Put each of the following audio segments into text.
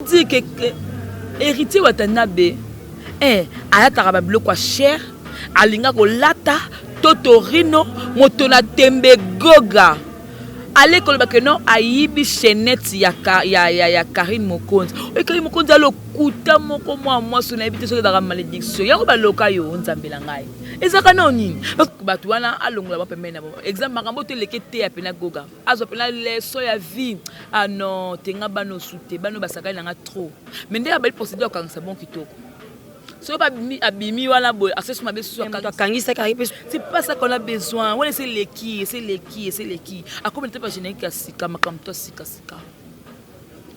dire que Héritier Watanabe alataka babiloko ya cher, alinga kolata totorino moto na tembe. Goga ale koloba ke non, ayibi chaînette ya Karine Mokonzi. Oyo Karine Mokonzi alokuta moko mwa mwasi, nayebi te soki ezalaka malédiction yango baloka yo. Nzambe na ngai, ezalaka nao nini? Bato wana alongola bango pembeni na bango. Exemple, makambo to eleki te ya pena Goga azwa mpena leçon ya vie. Ah non, tenga bana osu te, bana oyo basakali nanga trop, mais nde abali procédure akangisa bon kitoko. Soki abimi wana boye, asesi mabe susu. Akangisaki mpe. C'est pas ça qu'on a besoin wana. Ese eleki, ese eleki, ese eleki. Akomi te bagénérique ya sika, makambo to ya sikasika,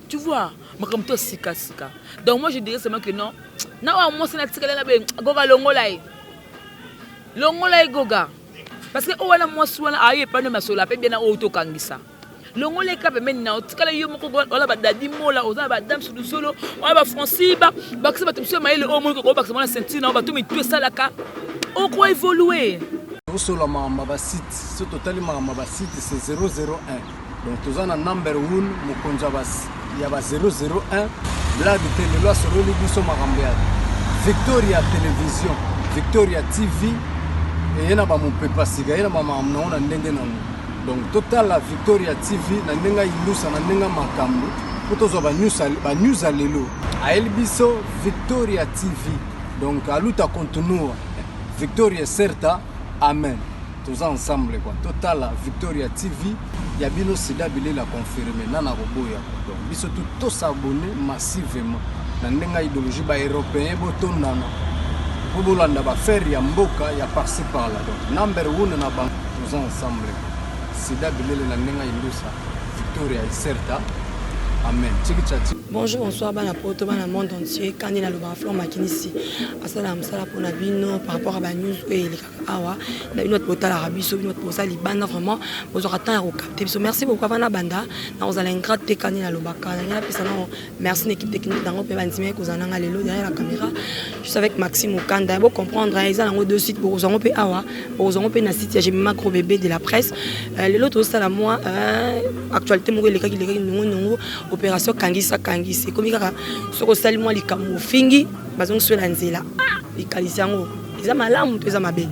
tu vois, makambo to ya sikasika. Donc moi, je dirais seulement que non, na oyo mwasi natikali na be Goga, longola ye, longola ye Goga, parce que oyo wana mwasi wana aye epano masolo ape bien na oyo tokangisa. Longola eka pembeni na otikala yo moko. Wala badadi mola, oza na badame sulusolo wana, bafranci bakisa bato mosusu ya mayele oyo omoni kobakisa mwana ceinture na yo, bato mitu esalaka oko évolue. Tosola makambo ya basite. So totali makambo ya basite, c'est 001. Donc toza na number 1, mokonzi ya ba 001, blague te. Lelo asololi biso makambo ya Victoria Télévision, Victoria TV. Eye na bamopepa sika, ye na bamakambo nango na ndenge nango. Donc totala Victoria TV na ndenge ayindusa, na ndenge makambo, mpo tozwa banews ya lelo. Ayeli biso Victoria TV. Donc a luta continua, victoria certa, amen. Toza ensemble quoi. Totala Victoria TV ya bino. Sida bilela confirme nana koboya. Donc biso tu tos'abonner massivement na ndenge ya idéologie. Baeuropéen botondana mpo bolanda baaffaire ya mboka ya par-ci par-là. Donc number one na bango, toza ensemble. Sida bilele na ndenge ya indusa, victoria certa, amen. Tiki tchati. Bonjour, bonsoir bana poto, bana monde entier. Kandi nalobaka, Flor Makinisi asalaka mosala mpona bino par rapport à banews oyo elekaka awa na bino. Bato botalaka biso, bino bato boza libanda, vraiment bozwaka temps ya kocapter biso, merci beaucoup. Avant nabanda, nakozala ingrate te. Kandi nalobaka, nangi napesa nango merci na équipe technique nango mpe bandimaki kozala nanga lelo derrière la caméra, juste avec Maxime Okanda. Bocomprendre, eza nango deux sites, bokozwa yango mpe awa, bokozwa yango mpe na site ya Jemima, gros bébé de la presse. Lelo tozosala mwa actualité moko elekaki elekaki nongo nongo, opération kangisa kangisa. Ekomi kaka soki osali mwa likambo, ofingi, bazongiswela nzela. Likanisi yango eza malamu to eza mabe?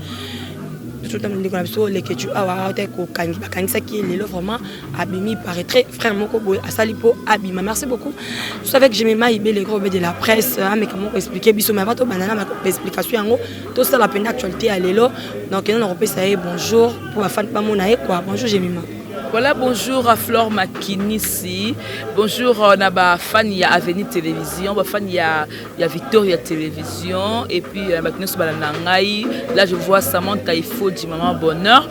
Ndeko na biso Leketu awa ate kokangi, bakangisaki ye. Lelo vraiment abimi, paraîtrait frère moko boye asali mpo abima. Merci beaucoup. Je suis avec Jemima Ibele, gros de la presse. Ameka moko expliquer biso, mais avant tobanda na baexplication yango, tosala mpenza actualité ya lelo. Donc ena na kopesa ye bonjour mpo bafani bamona ye quoi. Bonjour Jemima. Voilà, bonjour à Flore Makinisi. Bonjour na ba fan ya Avenue Télévision, ba fan ya Victoria Télévision et puis bato nyonso balanda ngai. Là, je vois Samantha Ifodji, maman bonheur,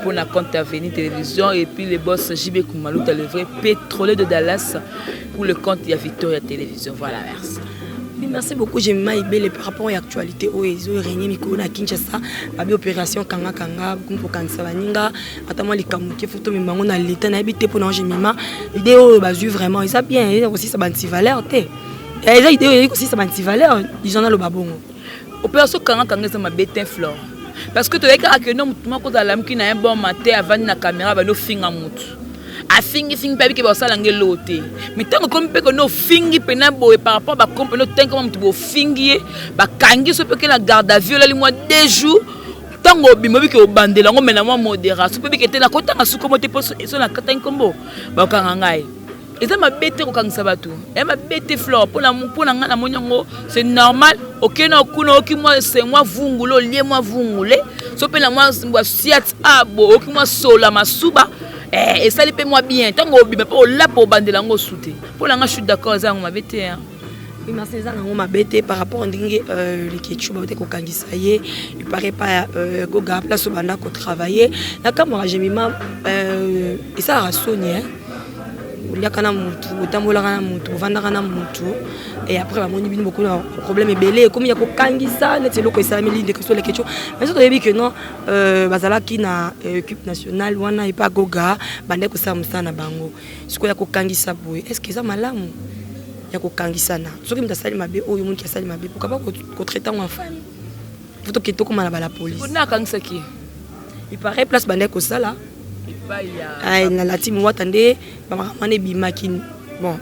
pour la compte Avenue Télévision et puis le boss JB Koumalouta, le vrai pétrolier de Dallas, pour le compte ya Victoria Télévision. Voilà, merci. Oui, merci beaucoup Jemima Ibele. Par rapport à l'actualité oyo ezo régner mikolo na Kinshasa, babi opération kanga kanga, kokangisa baninga, ata mwa likambo moke fo tomema yango na leta. Nayebi te mpona Jemima, idée oyo bazwi vraiment eza bien? Eza kosisa baantivaleur te? Eza idée oyo ezali kosisa baantivaleur, disons naloba bongo. Opération kanga kanga eza mabe te, Flore, parce que toyaki kaka kende motu moko ozala lamuki na ye bon matin, avandi na caméra, bandi ofinga motu, afingifingi mpe abiki basala yango eloo te. Mais ntango ekomi mpe kende ofingi mpena boye par rapport bakomi mpena otengi koma motu bofingi ye, bakangi so mpe oke na garde à vue, olali mwa 2 jours. Ntango obima, obiki obandela yango, mais na mwa modération mpe bike te. Nakotanga sukomo te mpo so nakatangi nkombo bakokanga ngai. Eza mabe te kokangisa bato, eza mabe te, Flore. Mpona ngai namoni yango c'est normal. Okei na kuna, oyoki mwa se mwa vungule, olie mwa vungule so mpe na mwa siat abo, oyoki mwa sola masuba, esali mpe mwa bien. Ntango obima mpe olapa, obandela yango osu te. Mpo na ngai, je suis d'accord, eza yango mabe te, hein. Oui, merci. Eza nango mabe te par rapport ndenge Leketu baute kokangisa ye, il paraît pas Goga place oyo banda kotravailler na kamwaka. Jemima, esalaka soni, oliaka na mutu, otambolaka na mutu, ovandaka na mutu, et après bamoni bino bokomi na problème ebele, ekomi ya kokangisa neti eloko esalami ndeko so Leketu. Mais so toyebi ke non, bazalaki na équipe nationale wana epa Goga, bandaki kosala mosala na bango. Sikoyo ya kokangisa boye, est ce que eza malamu ya kokangisana? Soki moto asali mabe, oyo omoniki asali mabe, pourquoi pas kotraiter yango en famille? Faut tokende tokóma na bala police. Na akangisaki? Il paraît place bandaki kosala na latimi wata nde bamakambo wana ebimaki. Bon.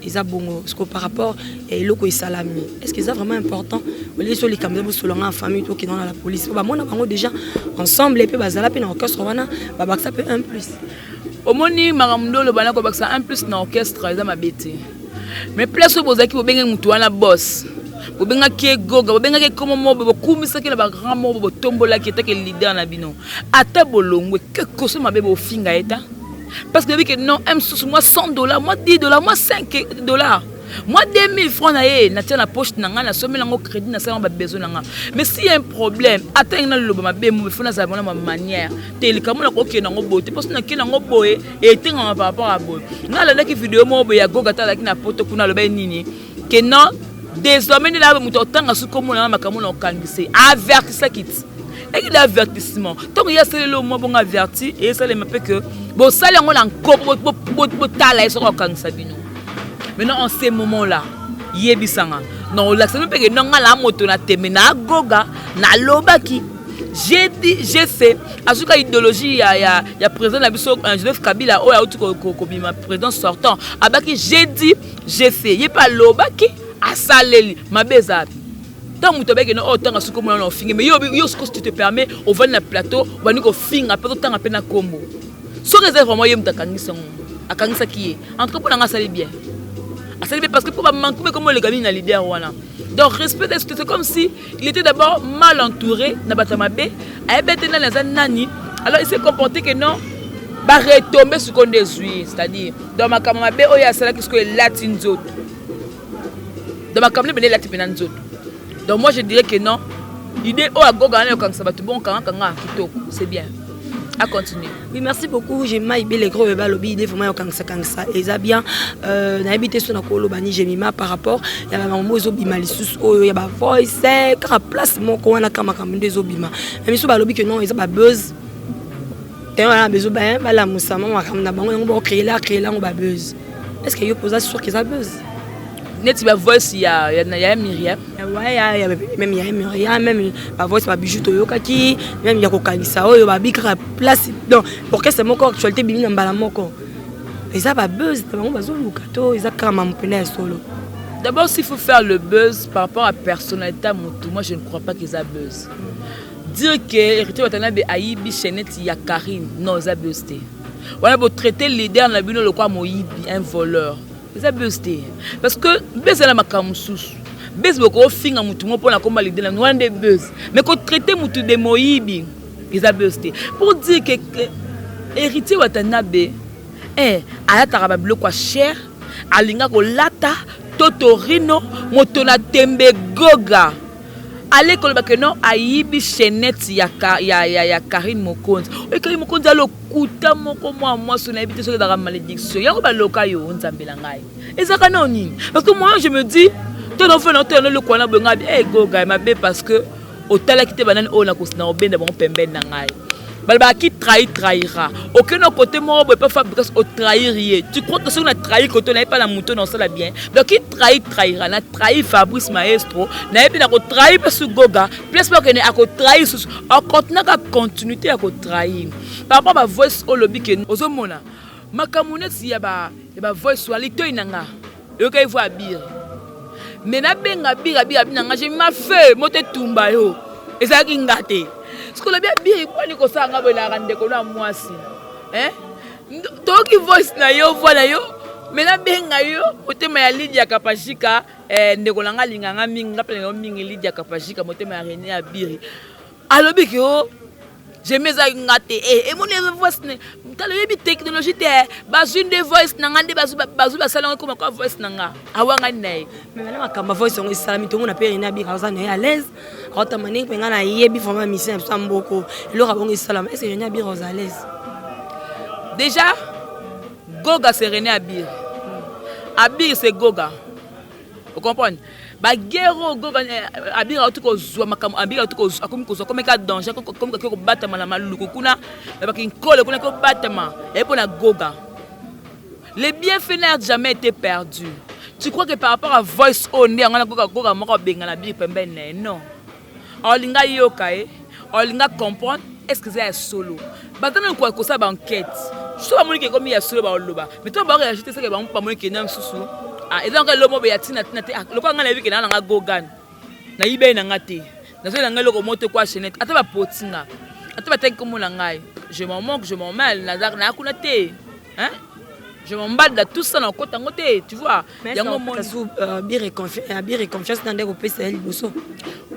Eza bongo parce que par rapport ya eloko esalami, est ce que eza vraiment important olie so likambo eza bosolanga en famille, tokenda na la police po bamona bango déjà ensemble mpe bazala mpe na orchestre wana, babakisa mpe un plus? Omoni, makambo nde oloba na kobakisa un plus na orchestre eza mabe te, mais place oyo bozalaki, bobengaki motu wana boss, bobengaki ye Goga, bobengaki ekomo moko, bokumisaki na bagrand moko, botombolaki etake leader na bino. Ata bolongwe kekoso mabe, bofinga ye ta, parce que yebi ke non, m susu mwa 100 $, mwa 10 $, mwa 5 $, mwa 2000 francs na ye, natia na poche na ngai, nasomeli yango crédit, nasala yango babesoin na ngai. Mais s'il y a un problème, ata ngai naloba mabe mo, faut nazala mona ma manière te. Likambo na kokende yango boye te, mposo nakende yango boye, etengama par rapport à boye. Ngai alandaki video moko boye ya Goga, ata azalaki na Poto kuna, alobaki nini ke non, désormais nde na moto otanga soki komona na makambo na okangise, avertisaki ti eki de avertissement. Ntango ye asaleli mwa bongo, averti, esalema mpe ke bosali yango na nkopo, botala ye soki okangisa bino. Maintenant, en ce moment là, yebisanga non, olakisa mpe ke non, nga na moto na tembe na Agoga, nalobaki, j'ai dit, j'ai fait. Azuka idéologie ya président na biso Joseph Kabila oyo auti kobima, président sortant, abaki j'ai dit, j'ai fait. Ye mpe alobaki, asaleli mabe eza ntango moto abeki no oyo otanga soki omona na ofinge. Mais yo sikoyo, tu te permets, ovandi na plateau, obandi kofinga mpe totanga mpe na kombo. Soki eza vraiment ye moto akangisi yango, akangisaki ye, en tout cas mpo na nga asali bien, asali bien, parce que mpo bamanque mpe komo oleka mingi na leader wana. Donc respect, c'est comme si il était d'abord mal entouré na bato ya mabe, ayebi ete nani aza nani. Alors il s'est comporté que non, baretombe sikoyo nde ezwi, c'est-à-dire donc makambo mabe oyo asalaki sikoyo elati nzoto. Donc makambo nde pene elati mpena nzoto. Donc moi je dirais que non, idée oyo Agoga wana yokangisa bato bon, kangakanga kitoko, c'est bien à continuer. Oui, merci beaucoup. Jemima Ibele gros balobi idée vraiment yokangisa kangisa eza bien. Nayebi te so na koloba ni Jemima par rapport ya bamakambo ezobima lisusu oyo ya bavoice kaka place moko wana, kaka makambo nde ezobima. Mais miso balobi ke non, eza babuzz te wana, bezo balamusama makambo na bango yango, bocréela créela yango babuzz. Est ce que yo poza sûr ke eza buzz? Neti bavoice ya Miriam? Ouais, même ya Miriam, même bavoice babijou toyokaki, même ya kokangisa oyo babi kaka place. Donc orchestre moko, actualité bimi na mbala moko, eza babuzz na bango bazoluka to eza kaka mambo mpena ya solo? D'abord, s'il faut faire le buzz par rapport à personnalité ya motu, moi je ne crois pas qu'eza buzz. Dire que Héritier Watanabe ayibi chaînette ya Karine, non, eza buzz te. Wana botraite leader na bino lokwa moyibi, un voleur, eza buzz te, parce que buzz eza na makambo mosusu. Buzz, bokofinga motu moko mpona komba leader na bino, wana nde buzz. Mais kotraite motu de moyibi eza buzz te. Pour dire que Héritier Watanabe alataka babiloko ya cher, alinga kolata totorino, moto na tembe Goga ale koloba ke non, ayibi chaînette ya Karine Mokonzi. Oyo Karine Mokonzi alokuta moko mwa mwasi, nayebi te soki ezalaka malédiction yango baloka yo. Nzambe na ngai, ezalaka nao nini? Parce que moi je me dis, to ofena otala eloko wana boye, ngai e Goga mabe, parce que otalaki te banani oyo na obenda bango pembeni na ngai. Balobaka qui trahit trahira. Okende na kote moko boye mpe Fabrice otrahir ye, tu crois que soki na trahir kote nayebi mpa na moto na osala bien? Donc qui trahit trahira. Na trahir Fabrice Maestro, nayebi na kotrahir mpe su Goga place mpe okende akotrahir susu, akontinuaka continuité ya kotrahir. Par rapport bavoice oyo olobi ke ozomona makambo neti ya bavoice wana, litoi na nga eyokaki voix ya Bire, mais nabenga Bire, Abire abi na nga je ma feu moto etumba yo, ezalaki nga te. Soki olobi Abire ekwani kosala nga boye, nayaka ndeko na mwasi, toyoki voice na yo, voix na yo, mais nabenga yo motema ya Lidia Kapashika, ndeko na nga alinganga mingi, nga mpe nalinga mingi Lidia Kapashika, motema ya René Abiri alobi ke o jemi ezalaki nga te. Emoni eza voice ne tala, oyebi technologie te, bazwi nde voice na nga nde bazwi basala yango ekoma kwa voice na nga awangani na ye. Mais bana, makambo voice yango esalami, tomona mpe René Abiri aza na ye à l'aise, aotama ndenge mpe ngai nayebi vraiment mission na biso ya mboko, eloko ya bongo esalama. Est ce que René Abiri aza à l'aise? Déjà Goga c'est René Abiri, Abiri c'est Goga, ocomprendre? Baguerre oyo Goga Abiri auti kozwa makambo, Abiri auti akomi kozwa, akomi ka danger, akomi kake kobatama na Maluku kuna na bakinkole kuna, kobatama yaye mpo na Goga. Le bienfait n'a jamais été perdu. Tu crois que par rapport à voice oyo nde yango na Goga, Goga moko abengana Abiri pembeni na ye? Non, olinga yoka ye, olinga comprendre est ce que eza ya solo. Baza nanu kosala baenquête, so bamoni ke ekomi ya solo, baoloba. Mais to baréagir te, seke bango bamoni ke na mosusu Ah, eza nanga eloko moko ya ntina ntina te. Ah, lokola ngai nayebi ke naa nanga Gogan, nayibeli na nga te, nazoyela ngai eloko moko te kwa chaînette, ata bapoti nga, ata batangi kombo na ngai, je m'en moque, je m'en mêle, naza naya kuna te, hein, je m'emballe dans tout ça, nakota yango te, tu vois. Yango moni abire confiance na nde kopesa ye liboso.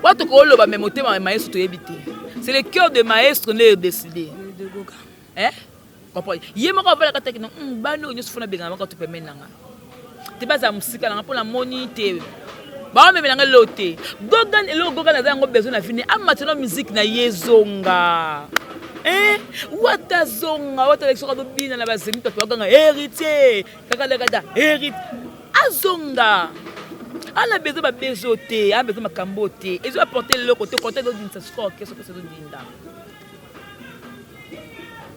Wa tokoloba, mais motema ya maestro toyebi te, c'est le cœur de maestro nde décidé, eh, comprendre ye moko avalaka taki no bana oyo nyonso fona bengana moko to pembeni na nga te, bazala mosika na nga mpo namoni te baomemela nga eloko te. Gogan, eloko Gogan aza yango besoin na vini, amata na musique na ye, zonga. Eh, wata zonga, wata leki soki azobina na bazemi, bato baganga Héritier kakadakada, Héritier azonga. Ana besoin babezo te, ana besoin makambo te, ezo apporte eloko te, kote ezodindisa sikoyo orchestre, orchestre ezodinda,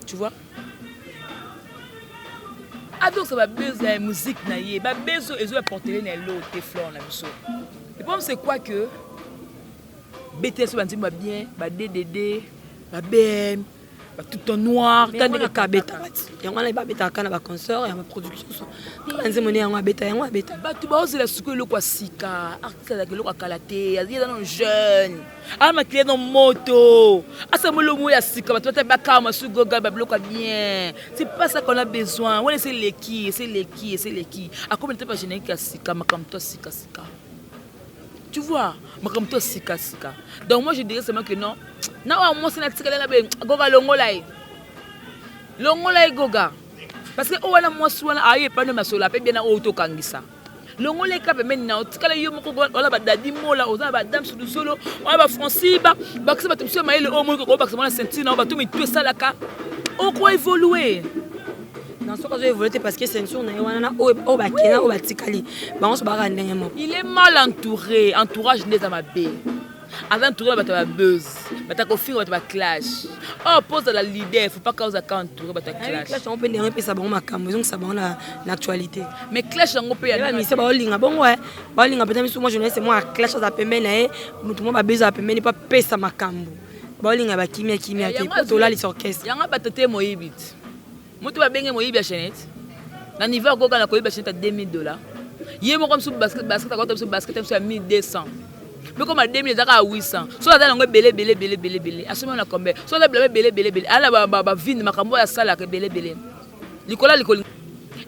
tu vois. Azongisa babezo ya musique na ye, babezo ezo apportele na eloko te. Flore na biso, le problème, c'est quoi? Que BTS banzembo ba bien, ba DDD, ba BM, ba Tout en noir. Abetaka yango wana, babetaka na baconcert ya baproduction so banzembo nde yango abeta, yango abeta. Bato baozela sikoyo eloko ya sika. Artiste azalaka eloko ya kala te, aza nano jeune, amakili no moto, asala molongo ya sika, bato bata bakama su Goga babiloko ya bien. C'est pas ça qu'on a besoin. Wana ese eleki, ese eleki, ese eleki. Akomi te ba générique ya sika, makambo to ya sika sika, tu vois, makambo to ya sika sika. Donc moi, je dirais seulement que non, na oyo mwasi natikali na be Goga, longola ye, longola ye Goga, parce que oyo wana mwasi wana aye epano masolo ape bien na oyo tokangisa, longola eka pembeni na otikala yo moko. Wana badadi mola, oza na badame sudusolo wana, bafranci bakisa bato mosusu ya mayele oyo moki kobakisa mwana ceinture na bato mitu esalaka oko évolue. Na soki azo évolue te, parce que ceinture na ye wana na oyo bakenda, oyo batikali, bango nyonso bakaka ndenge moko. Il est mal entouré, entourage nde eza mabe. Aza entouré na bato ya babuzz, bato ya kofinga, bato ya baclash. Oyo mpo ozala leader, faut pas ka ozalaka entouré bato ya clash. Clash yango mpe ndenge epesa bango makambo, ezongisa bango na actualité. Mais clash yango mpe ya bamisia baolinga bongo, baolinga mpenza misu. Mwa journaliste mwa clash aza pembeni na ye, motu mwa babeza pembeni mpo apesa makambo. Baolinga bakimia kimia te mpo tolalisa orchestre. Yango bato te moyibi te, moto babenge moyibi ya chaînette na niveau akoka na koyiba chaînette ya 2000 $. Ye moko mosusu basket akota biso basket biso ya 1200, mpe koma 2000 eza kaka 800. So aza nango ebele ebele ebele ebele ebele, asomi na combien? So aza bilamba ebele ebele ebele, ala bavine, makambo oyo asalaka ebele ebele likolo ya likolo,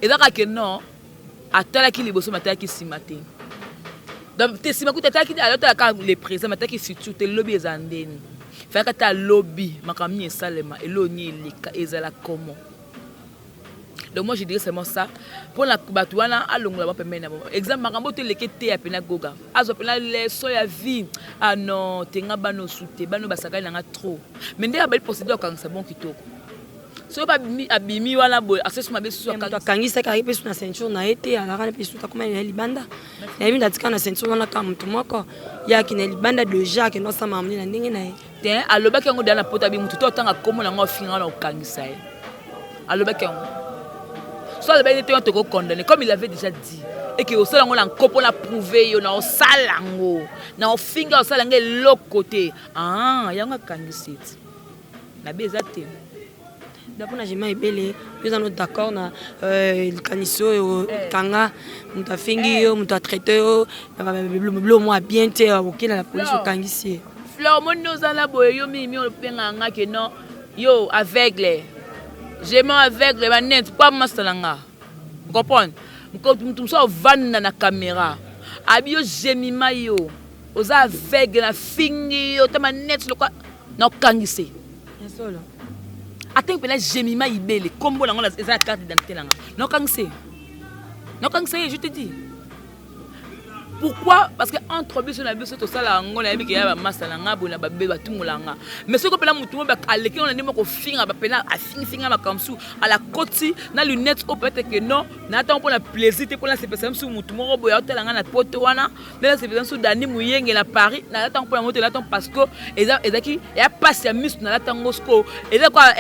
eza kaka ke non, atalaki liboso, atalaki nsima te. Donc te nsima kuta atalaki, alotala kaka le présent, atalaki futur te. Lobi eza ndeni, fayaka te, alobi makambo nini esalema, eloo nini eleka, ezala comment. Donc moi, je dirais seulement ça mpona bato wana, alongola bango pembeni na bango. Exemple, makambo oyo toleki te ya pena Goga, azwa pena leçon ya vie. Ah non, tenga bana osu te, bana oyo basakali nanga trop, mais nde abali procédure akangisa bon kitoko. Soki abimi wana boye, asesi mabe susu. Akangisaki, ayaki mpe su na ceinture na ye te, alaka na mpe su takoma na ye libanda. Nayebi ndatika na ceinture wana kaka motu moko yaki na libanda, déjà akende osama moni na ndenge na ye. Te, alobaki yango deya na poto, abi motu to otanga kombo nango, afinga na okangisa ye. Alobaki yango, so alobaki te tokocondamner, comme il avait déjà dit eke osala yango na nko mpona prouver yo na osala yango na ofinga, osala yango eloko te. Ah, yango akangisi ete nabi eza te. Mpona jema ebele yo oza no d'accord na likanisi oyo kanga moto afingi yo, moto atraite yo bilo mwa bien te, okenda na polise, okangisi ye? Fleur, omoni ozala boye, yo mingi obengaka nga ke non, yo aveugle, jema aveugle banet po masa na nga, comprendre. Motu mosusu avanda na caméra, abi yo Jemima, yo oza aveugle, nafingi yo tama net lokwa na okangise. Atangi mpena Jemima Ibele, nkombo nango eza na carte d'identité nanga, naokangise, naokangisa ye. Je te dis pourquoi, parce que entre biso na biso tosala yango, nayebi ke ya bamasa na nga boye na babe batungola nga. Mais soki mpena motu mo aleki ngo na nde moko kofinga, bapena afingifinga makambo mosusu, ala koti na lunette oyo, peut-être que non, natango mpona plaisir te, mpona sepesa mosusu motu moko boye aotala nga na poto wana, nde nasepesa mosusu Dani Muyenge na Paris. Nalatango mpona moto, nalatango parce que ezalaki ya pasi ya miso, nalatango siko eza kwa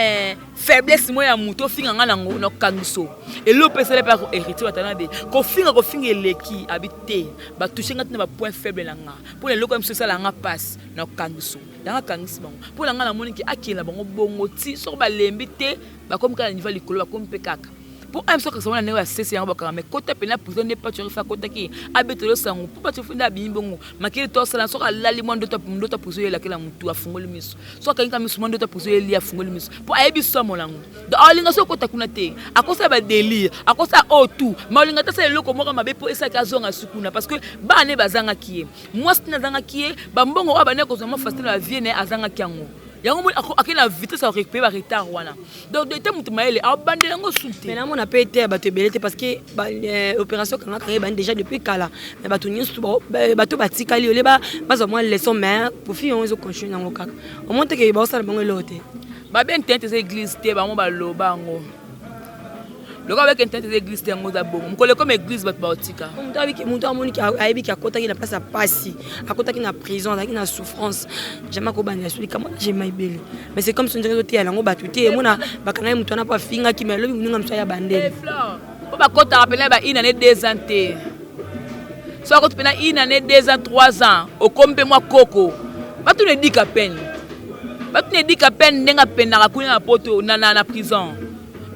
faiblesse mo ya motu ofinga nga nango, nakokangiso eloko mpe esala mpe Héritier Watanabe kofinga, kofinga eleki, abi te batouche nga tina bapoint faible na nga, mpona eloko ya miso esala nga mpasi, nakokangiso yango. Akangisi bango mpo na nga, namoni ke akende na bango bongo ti soko balembi te, bakomi kaka na niveau ya likolo, bakomi mpe kaka. Mpo aya biso akasa wana ndenge basese yango bakanga me kota mpena prison nde Patsho Rifa akotaki abetelo sango mpo Patsho Rifa nde abimi bongo makili to asala soki alali mwa ndoto ndoto ya prison eyelakela motu afungoli miso soki akangi ka miso mwa ndoto ya prison eyeli afungoli miso mpo ayebi somo nango donc alinga soki okota kuna te akosala badelire akosala oyo tout ma olinga te asala eloko moko mabe mpo esalaki azonga su kuna parce que bana ne bazangaki ye mwasi tene azangaki ye bambongo oyo abandaki kozwa mwa facile na bavie na ye azangaki yango yango moni akei na vitesse ya récupérer ba retard wana. Donc ete moto mayele abandela yango su te. Mais namona pe te bato ebele te parce que opération kanga kanga ebandi déjà depuis kala mais bato nyonso bato batikali ole bazwa mwa leçon mais profit yango ezocontinue yango kaka omoni te ke baosala bango eloko te. Babe internet eza église te bango baloba yango lokola bake internet eza église te yango eza bongo mokolo ekoma église bato baotika. Moto amoni ayebi ke akotaki na place ya pasi akotaki na prison azalaki na souffrance jamais akobandela so likambo jema ebele. Mais c'est comme si ndenge ezoteya yango bato te emona bakanga ye moto wana mpo afingaki mais alobi moninga mosu aya bandeli mpo bakotaka mpena ba une année 2 ans te so akoti mpena une année 2 ans 3 ans okomi mpe mwa koko batuna edika pene batuna edika pene ndenge apendaka kuna na poto na prison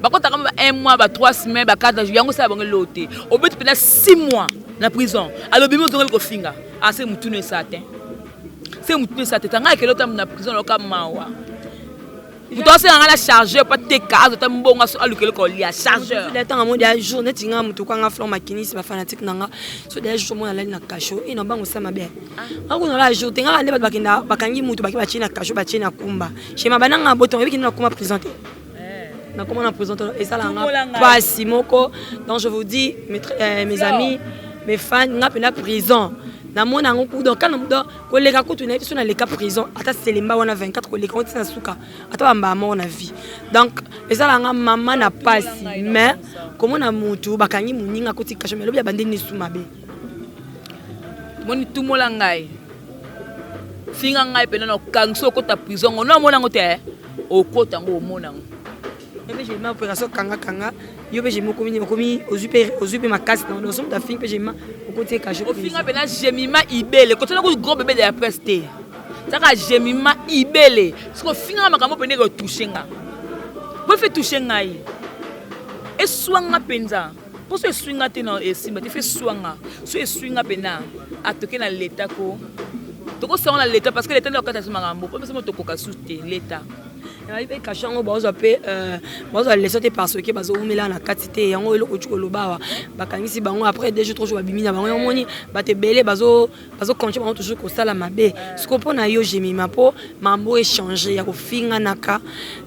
bakotaka ba 1 mois ba 3 semaines ba 4 jours yango osala bango eloko te obeti mpena 6 mois na prison alobi mi ozongeli kofinga ase motuna esa te se motu esa te tanga ekele otambo na prison loka mawa moto asenga nga na chargeur po ateka azwa ata mbongo alukeli kolia chargeur ntango amoni ya jour neti nga moto kwanga Flor Makinisi bafanatique na nga so deya jour mona alali na kasho e na bango osala mabe akuna la jour te ngaka nde bato bakenda bakangi moto baki batie na kasho batie na kumba shema bananga boto oyebiki nde nakoma prison te nakoma na prison te esalanga pasi moko. Donc je vous dis mes amis, mes fans, nga mpena prison namona yango donc kana donc koleka kutu nayebi so naleka prison ata selemba wana 24 koleka ngo ntina suka ata bambaa moko na vie. Donc ezalanga mama na pasi mais komona mutu bakangi moninga akoti kasho mais elobi ya bandeni su mabe. Moni tumola ngai finga ngai mpena na okangi so okota prison ngo namona yango te okota yango omona yango. Mpe jema opération kanga kanga yo mpe jema okomi okomi ozwi mpe makasi na oso moto afingi mpe jema okoti kasho. Ofinga mpena Jemima Ibele kotiana kutu gros bébé de la presse te saka Jemima Ibele soki ofingaka makambo mpena ekotouche nga po efe touche ngai eswanga mpenza mpo so eswi nga te na esimba te fe eswanga so eswi nga mpena atoke na leta ko tokosanga na leta parce que leta nde akata so makambo po biso mo tokoka su te leta. Bayebi mpe kasho yango bazwa mpe bazwa leçon te parce que bazowumela na kati te yango eloko oti koloba awa bakangisi bango après 2 jours 3 jours babimi na bango yango moni bato ebele bazocontinue bango toujours kosala mabe. Sikoyo mpo na yo Jemima mpo mambo échange ya kofinganaka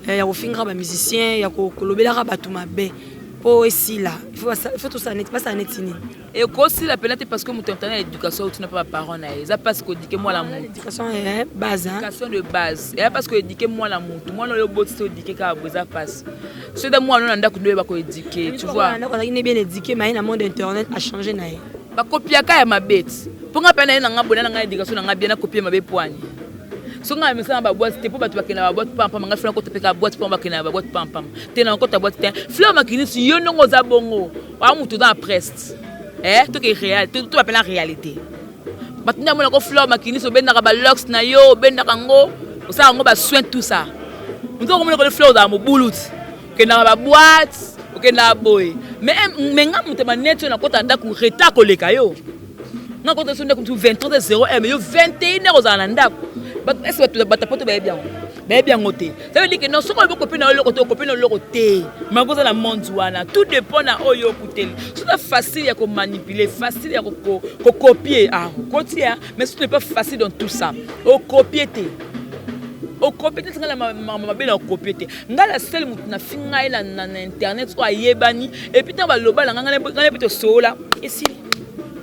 ya kofingaka bamusicien ya kolobelaka bato mabe mpo esila il faut tosala neti basala neti nini? Ekosila mpena te parce que moto na éducation autina mpe baparent na ye eza mpasi koéduquer mwana motu. Éducation base. Éducation de base eya mpasi koéduquer mwana motu mwana oyo obotisi oéduquer kaka boye eza mpasi so eza mwana oyo na ndako nde oyeba koéduquer, tu vois. Ndako azalaki ne bien éduqué mais aye na monde internet achange na ye. Bakopiaka ya mabe ti mpo nga mpe na ye na nga boye na nga éducation na nga bien nakopie mabe poani so nga misala na baboîte te mpo bato bakende na baboîte pampam nga funa kota mpe ka boîte mpo bakende na baboîte pampam te na kota boîte te. Fleur Makinisi yo ndongo oza bongo oya motu oza na preste toke réel to bapena réalité bato nde amonako Fleur Makinisi obendaka balox na yo obendaka yango osala yango basoin tout ça motu okomona kole Fleur ozala mobulu ti okendaka baboîte okendaka boye mais nga moto maneti oyo nakota ndako retard koleka yo nga kota so ndako 23 0 mais yo 21 heure ozala na ndako ese bato bato poto bayebi yango bayebi yango te. Ça veut dire que non soki oyebi okopi na eloko te okopi na eloko te mais oza na monde wana tout dépend na oyo okuteli soki facile ya komanipuler facile ya kocopier ah okotia mais ce n'est pas facile dans tout ça okopie te okopie te nga na makambo mabe na okopie te ngai la seule motu nafinga ye na internet oyo ayebani et puis ntango baloba na ngai ngai mpe tosolola esili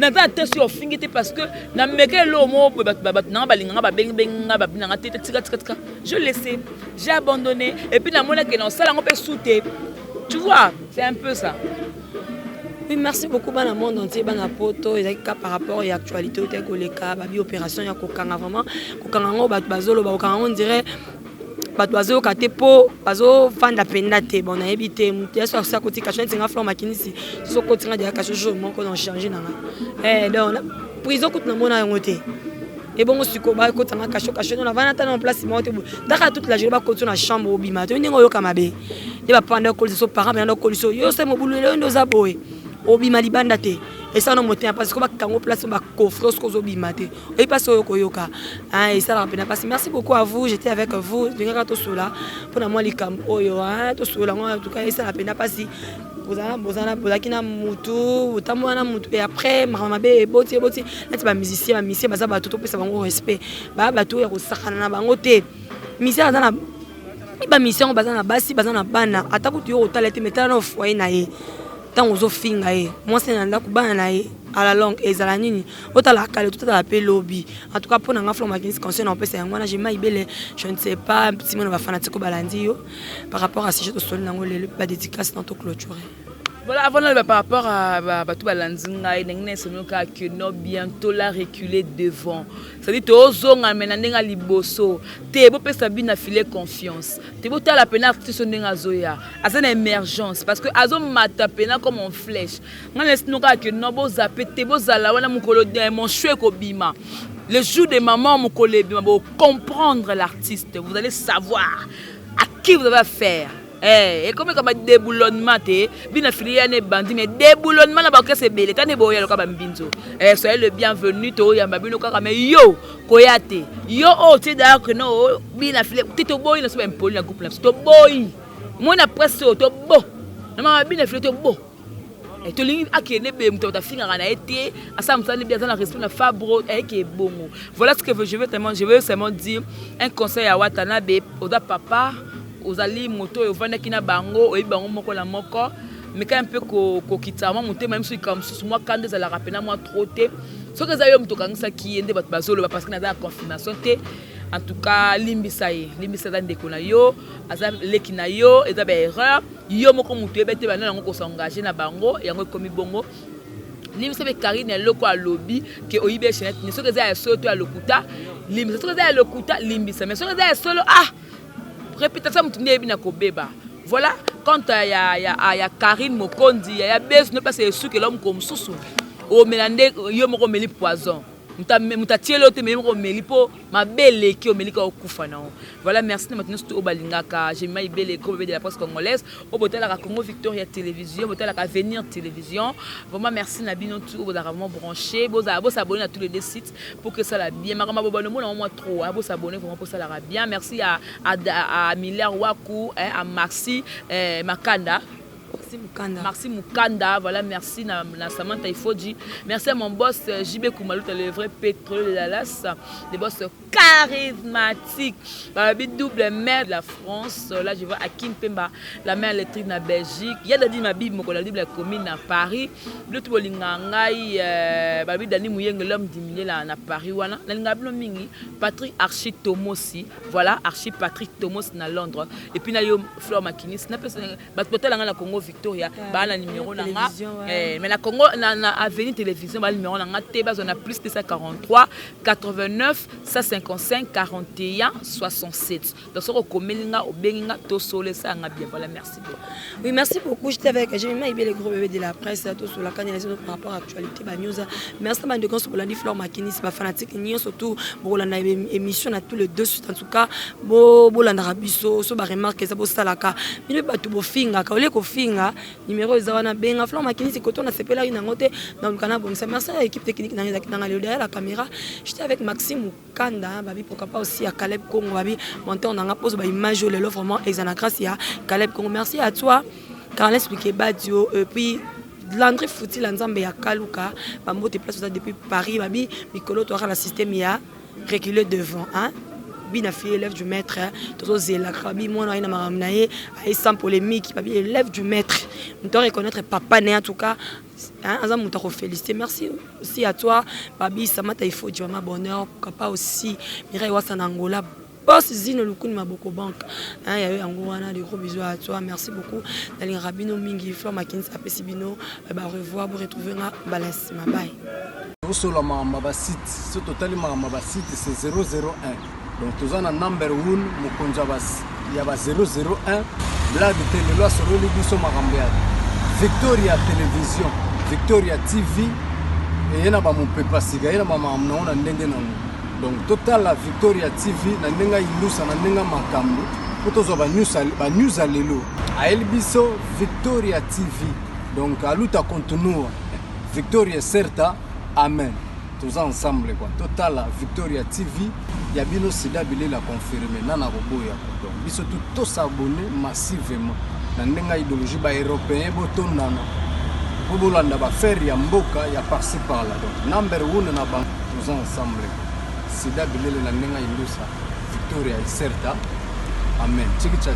naza na te soki ofingi te parce que nameka eloko moko boye bato nanga balinganga babengibengi nga babinanga te tika tika tika je laissé, j'ai abandonné et puis namonaki na osala yango mpe su te, tu vois, c'est un peu ça. Oui, merci beaucoup bana monde entier, bana poto ezalaki ka par rapport ya actualité oyo teki koleka babi opération ya kokanga vraiment kokanga yango bato bazoloba kokanga yango on dirait bato bazoyoka te mpo bazovanda mpenza te. Bon nayebi te moto ya so akoti kasho neti nga Flor Makinisi soki okoti nga deya kasho jour moko na change na nga donc prison kutu namona yango te. Ebongo sikoyo bakotanga cachot cachot, non, navanda ata na place moko te boye, taka toute la journée bakoti na chambre, obima te, ndenge oyoka mabe nde bapanda okolisa so parent mpena okolisa yo se mobulu. Lelo nde oza boye, obima libanda te, esala na motema mpasi ko bakango place, bacoffre, soki ozobima te, oyebi mpasi oyo koyoka, esalaka mpena mpasi. Merci beaucoup à vous, j'étais avec vous. Tolingaka tosola mpona mwa likambo oyo, tosola yango. En tout cas, esala mpena mpasi. Bozalaki na mutu, otambola na mutu, et après makambo mabe eboti, eboti neti bamusicien. Bamusicien baza bato, topesa bango respect, baya bato oyo ya kosakana na bango te. Musicien aza na bamusicien yango, baza na basi, baza na bana. Ata kutu yo kotala te, mais tala na foyer na ye. Ntango ozofinga ye, mwasi na ndako, bana na ye, à la longue ezala nini? Otala kale, totala mpe lobi. En tout cas, mpo na nga Flor Makinis, conseil na opesa yango wana. Jema Ibele, je ne sais pas ntima na bafanatike balandi yo par rapport à sujet tosoli nango lelo, badédicace na toclôturer. Voilà, avant là, par rapport à bato balandi ngai, ndenge na esomi kaka que non, bientôt la reculer devant, c'est-à-dire tozonga me na ndenge ya liboso te. Bopesa bino na filet confiance te, botala pena artiste ndenge azoya, aza na émergence parce que azomata pena comme en flèche. Ngai na esino kaka que non, bozape te, bozala wana. Mokolo mon choix ekobima, le jour de maman, mokolo ebima, bocomprendre l'artiste, vous allez savoir à qui vous avez affaire. Ekomi kama déboulonnement te, bino fili ya ne bandi, mais déboulonnement na baorchestre ebele tani boya loka bambinzo. Soyez le bienvenu, toyamba bino kaka, mais yo koya te, yo oyo tie d'ailleurs que no bino fili te, toboyi na so baimpoli na groupe na biso, toboyi moi na presse oyo, tobo na mama bino fili, tobo. Tolingi akende be moto afingaka na ye te, asala mosala nde aza na respect na Fabro, ayeki ebongo. Voilà ce que je veux tellement, je veux seulement dire un conseil ya Watanabe: oza papa, ozali moto oyo ovandaki na bango, oyebi bango moko na moko, meka mpe kokitisa mwa motema. Ye mosusu likambo mosusu, mwa kanda ezalaka mpena mwa trop te. Soki eza yo moto okangisaki ye nde bato bazoloba, parce que naza na confirmation te. En tout cas, limbisa ye, limbisa, aza ndeko na yo, aza leki na yo, eza baerreur yo moko moto oyeba te banda yango kosengage na bango, yango ekomi bongo. Limbisa mpe Karine, eloko alobi ke oyibi chaînette ne, soki eza ya solo to ya lokuta, limbisa. Soki eza ya lokuta, limbisa, mais soki eza ya solo, ah, réputation motu nde yebi na kobeba. Voilà, quant à ya Karine Mokonzi, ya beso no place esukela moko mosusu, omela nde yo moko omeli poison, moto atieli yo te, mais yo moko omeli mpo mabe eleki, omeli kaka, okufa nango. Voilà, merci na bato nyonso oyo balingaka Jemima Ibele, gros bébé de la presse congolaise, oyo botalaka Congo Victoria Télévision, botalaka Avenir Télévision. Vraiment merci na bino tous oyo bozalaka vraiment branché. Bozala bosabonner na tous les deux sites pour que ça bien. Makambo bobano mona mwa trop, bosabonner vraiment pour ça bien. Merci à Miller Waku, hein, à Maxi Makanda. Merci Mukanda. Merci Mukanda, voilà, merci na Samantha Ifoji. Merci à mon boss JB Koumalouta, le vrai pétrole de Dallas, le boss charismatique. Babi double maire de la France. Là, je vois Akim Pemba, la maire électrique na Belgique. Il y a Dadi Mabi, la double commune à Paris. Bino bolinga ngai, Babi Dani Muyenge, l'homme diminué là na Paris wana. Nalinga bino mingi, Patrick Archie Tomosi. Voilà, Archie Patrick Tomos na Londres. Et puis na yo Flore Makinis, na pesa bato botalanga na Congo Victoria, baa na numéro na nga, mais na Congo na Avenue Télévision, baa numéro na nga te, bazwa na plus 243 89 155 41 67. Donc soki okomeli nga, obengi nga, tosolo, esalanga bien. Voilà, merci beaucoup. Oui, merci beaucoup. J'étais avec Jemima Ibele, le gros bébé de la presse, tout sur la canne par rapport à l'actualité, ba news. Merci à bandeko bolandi Flore Makinis, ba fanatique nyonso, surtout bolanda émission na tous les deux suites. En tout cas, bo bolandaka biso, so ba remarque eza bosalaka. Bino bato bofingaka, ole kofinga, numéro eza wana, benga Flore Makinis, koto na sepelaki nango te, na luka na bongisa. Merci à l'équipe technique na ezalaki nanga lelo derrière la caméra. J'étais avec Maxime Kanda, babi, pourquoi pas aussi à Caleb Congo, babi, monteur nanga pose ba image lelo, vraiment eza na grâce ya Caleb Congo. Merci à toi Carles Lukebadio, et puis Landry Futila, Nzambe ya Kaluka, bambote place oza depuis Paris, babi mikolo toaka na système ya reculer devant, hein. Bina fille, élève du maître, tozozelaka, babi mwana aye na makambo na ye, aye sans polémique, babi élève du maître, moto areconnaître papa ne, en tout cas, hein, aza moto akofélicité. Merci aussi à toi babi Samata Ifodi, mama bonheur, pourquoi pas aussi Mireille Wasa na Angola, boss Zino Lukuni Maboko Banque, hein, ya yo yango wana. De gros bisous à toi, merci beaucoup. Nalingaka bino mingi. Flore Makins apesi bino ba revoir, bo retrouver nga mbala nsima. Bye. Tosola makambo ya basite. So totali makambo ya basite, c'est 001. Donc toza na number 1, mokonzi ya ba 001, blague te. Lelo asololi biso makambo ya Victoria Télévision, Victoria TV, eye na bamopepa sika, ye na bamakambo nango na ndenge nango. Donc totala Victoria TV na ndenge indusa, na ndenge makambo, mpo tozwa banews ya lelo. Ayeli biso Victoria TV. Donc a luta continua, victoria certa, amen. Toza ensemble quoi. Totala Victoria TV ya bino, Sida Bilela confirme nana koboya. Donc biso tu tos'abonner massivement na ndenge ya idéologie. Baeuropéen botondana mpo bolanda baaffaire ya mboka ya par-ci par-là. Donc number one na bango, toza ensemble. Sida Bilele na ndenge ya indusa, victoria certa, amen. Chikicha.